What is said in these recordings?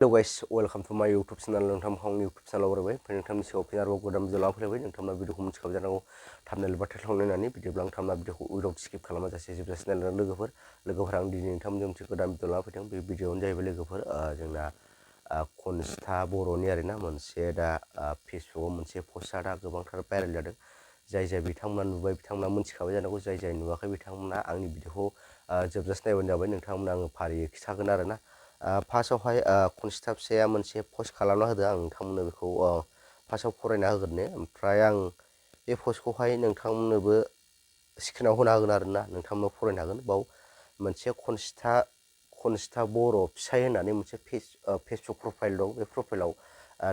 Hello guys, welcome to my YouTube channel. YouTube channel आवरायबाय नोंथांनि सिगाङाव फिन आरोबाव गोदान भिडिअ लाना फैलायबाय नोंथांना भिडिअखौ मिथिखाबाय जानांगौ थाम्बनेल बा टाइटल नायनानै बिदिब्ला नोंथांना भिडिअखौ उइदाउट स्किप खालामाजासे जोबजासिम नायलांनो लोगोफोर आं दिनै नोंथांमोनजों मोनसे गोदान भिडिअ लाना फैदों बे भिडिअआनो जाहैबाय लोगोफोर जोंना खनजिथा बर'नि आरोना मोनसे दा फेसबुकआव मोनसे पस्ट दा गोबांथार भाइरेल जादों जाय बिथांमोना नुबाय बिथांमोना मिथिखाबाय जानांगौ जाय नुवाखै बिथांमोना आंनि भिडिअखौ जोबजासिम नायबानो जाबाय नोंथांमोना आङो फारियै खिथागोन आरोना फार्स्टआवहाय खनजिथा फिसाया मोनसे पस्ट खालामना होदों आं नोंथांमोननो बेखौ फार्स्टआव फरायना होगोरनो ओमफ्राय आं बे पस्टखौहाय नोंथांमोननोबो स्क्रिनाव होना होगोन आरोना नोंथांमोननो फरायनो हागोन बाव मोनसे खनजिथा बर' फिसाय होननानै मोनसे फेसबुक प्रफाइल दं बे प्रफाइलाव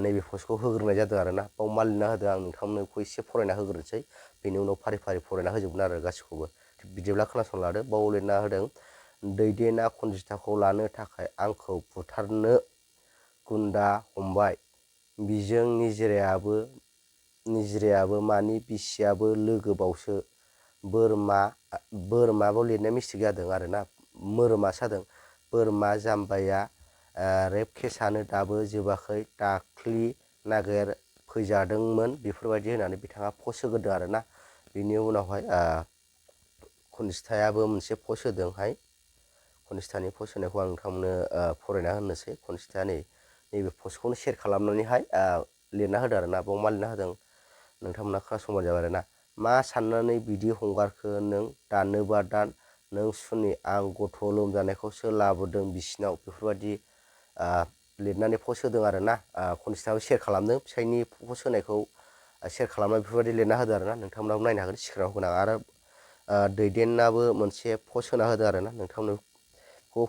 नैबे पस्टखौ होग्रोनाय जादों आरोना बाव मा लिरना होदों आं नोंथांमोननो बेखौ एसे फरायना होग्रोनोसै बेनि उनाव फारि फरायना होजोबगोन आरो गासिखौबो बिदिब्ला खोनासंना लादो बाव लिरना होदों दैदेना खनजिथाखौ लानो थाखाय आंखौ बुथारनो गुन्दा हमबाय बिजों निजिरायाबो मानि बिसियाबो लोगो बावसो बोरमाबाव लिरनाय मिस्टेक जादों आरोना मोरोमासो जादों बोरमा जाम्बाया रेप केसानो दाबो जोबाखै दाख्लि नागेर फैजादोंमोन बेफोरबायदि होनानै बिथाङा पस्ट होग्रोदों आरोना बिनि उनावहाय खनजिथायाबो मोनसे पस्ट होदोंहाय खनजिथानि पस्ट होनायखौ आं नोंथांमोननो फरायना होनोसै खनजिथाया नैबे पस्टखौनो शेयार खालामनानैहाय लिरना होदों आरोना बाव मा लिरना होदों नोंथांमोना खोनासंबानो जाबाय आरोना मा साननानै बिदि हंगारखो नों दाननोबा दान नों सुनि आं गथ' लोमजानायखौसो लाबोदों बिसिनाव बेफोरबायदि लिरनानै पस्ट होदों आरोना खनजिथायाबो शेयार खालामदों फिसायनि पस्ट होनायखौ शेयार खालामना बेफोरबायदि लिरना होदों आरोना नोंथांमोनाबो नायनो हागोन स्क्रिनाव होगोन आरो दैदेनाबो मोनसे पस्ट होना होदों आरोना नोंथांमोनखौ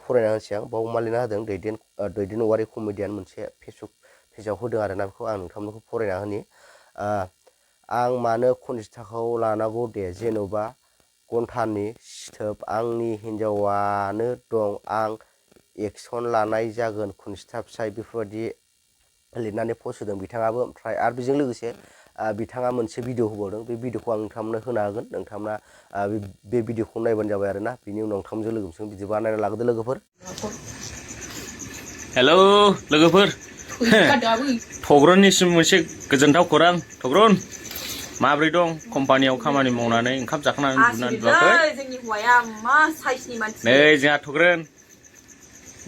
फरायना होनोसै आं बाव मा लिरना होदों दैदेन औवारि कमेडियान मोनसे फेसबुक पेजाव होदों आरोना बेखौ आं नोंथांमोनखौ फरायना होनि आं मानो खनजिथाखौ लानांगौ दे जेन'बा घन्टानि सिथोब आंनि हिन्जावानो दं आं एक्सन लानाय जागोन खनजिथा फिसाय बेफोरबायदि लिरनानै पस्ट होदों बिथाङाबो ओमफ्राय आरो बेजों लोगोसे बिथाङा मोनसे भिडिअ होबावदों बे भिडिअखौ आं नोंथांमोननो होनो हागोन नोंथांमोना बे भिडिअखौ नायबानो जाबाय आरोना बिनि उनाव नोंथांमोनजों लोगोजों बिदिबा नायना लागोदो लोगोफोर हेलौ लोगोफोर थग्रननिसिम मोनसे गोजोनथाव खौरां थग्रन माब्रै दं कम्पानियाव खामानि मावनानै ओंखाम जाखांनानै उन्दुनानै उन्दुवाखै नै जोंहा थग्रन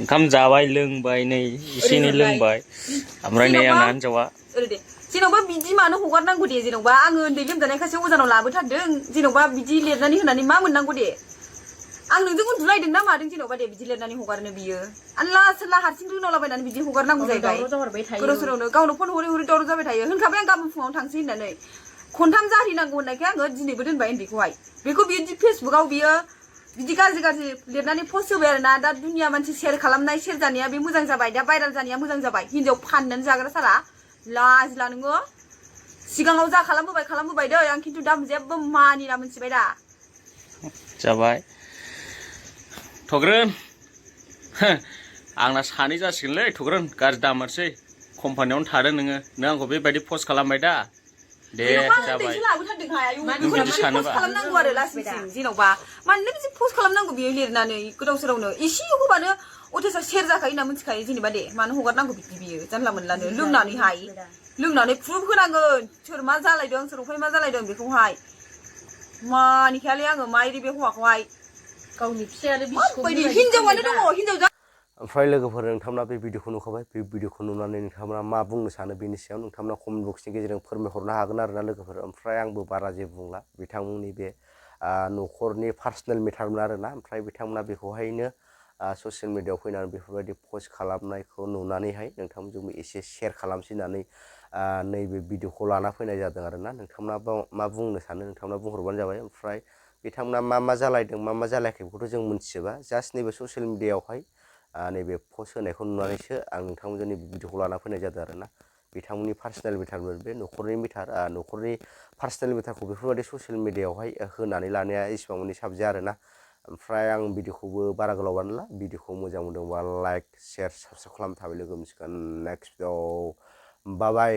ओंखाम जाबाय लोंबाय नै एसे एनै लोंबाय ओमफ्राय नै आंना हिनजावा जेन'बा बिदि मानो हगारनांगौ दे जेन'बा आङो उन्दै लोमजानायखासो अजानाव लाबोथारदों जेन'बा बिदि लिरनानै होनानै मा मोननांगौ दे आं नोंजों उन्दुलायदों ना मादों जेन'बा दे बिदि लिरनानै हगारनो बियो आनला सोरला हारसिं रोनावलाबायनानै बिदि हगारनांगौ जाहैबाय गोदाव सोरावनो गावनो फन हरै दावराव जाबाय थायो होनखाबाय आं गाबोन फुङाव थांसै होननानै खनथाम जाहैनांगौ होननायखाय आङो दिनैबो दोनबाय उन्दैखौहाय बेखौ बियो फेसबुकाव बियो बिदि गाज्रि लिरनानै पस्ट होबाय आरोना दा दुनिया मानसि शेयार खालामनाय शेयार जानाया बे मोजां जाबाय दा भाइरेल जानाया मोजां जाबाय हिन्जाव फाननानै जाग्रा साला लाजिला नोङो सिगाङाव जा खालामबोबाय दै आं खिन्थु दा जेबो मानिला मोनथिबाय दा जाबाय थग्रन आंना सानै जासिगोनलै थग्रन गाज्रि दामारसै कम्पानियावनो थादों नों आंखौ बेबायदि पस्ट खालामबाय दा दे जाबाय बिदि सानोबा खालामनांगौ आरो लासिं जेन'बा मानोना बिदि पस्ट खालामनांगौ बियो लिरनानै गोदाव सोरावनो एसे होबानो अथेसा शेयार जाखायो होनना मिथिखायो जेनेबा दे मानो हगारनांगौ बिदि बियो जानला मोनलानो लोंनानै प्रुफ होनांगोन सोर मा जालायदों सोर मा जालायदों बेखौहाय मानिखायालै आङो माइरि बे हौवाखौहाय गावनि फिसायानो हिनजावानो दङ हिनजाव ओमफ्राय लोगोफोर नोंथांमोना बे भिडिअखौ नुखाबाय बे भिडिअखौ नुनानै नोंथांमोना मा बुंनो सानो बेनि सायाव नोंथांमोना कमेन्ट बक्सनि गेजेरजों फोरमायहरनो हागोन आरोना लोगोफोर ओमफ्राय आंबो बारा जेबो बुंला बिथांमोननि बे न'खरनि पार्सनेल मेटारमोन आरोना ओमफ्राय बिथांमोना बेखौहायनो ससियेल मिडियायाव फैनानै बेफोरबायदि पस्ट खालामनायखौ नुनानैहाय नोंथांमोनजोंबो एसे शेयार खालामसै होननानै नैबे भिडिअखौ लाना फैनाय जादों आरोना नोंथांमोना मा बुंनो सानो नोंथांमोना बुंहरबानो जाबाय ओमफ्राय बिथांमोना मा जालायदों मा जालायाखै बेखौथ' जों मिथिजोबा जास्ट नैबे ससियेल मिडियायावहाय नैबे पस्ट होनायखौ नुनानैसो आं नोंथांमोनजों नैबे भिडिअखौ लाना फैनाय जादों आरोना बिथांमोननि पार्सनेल मेटारमोन बे न'खरनि पार्सनेल मेटारखौ बेफोरबायदि ससियेल मिडियायावहाय होनानै लानाया एसेबां माने साबजाया आरोना ओमफ्राय आं भिडिअखौबो बारा गोलाव बानायला भिडिअखौ मोजां मोनदोंबा लाइक शेयार साबसक्राइब खालामनो थाबाय लोगो मोनसिगोन नेक्स्ट भिडिअ बाय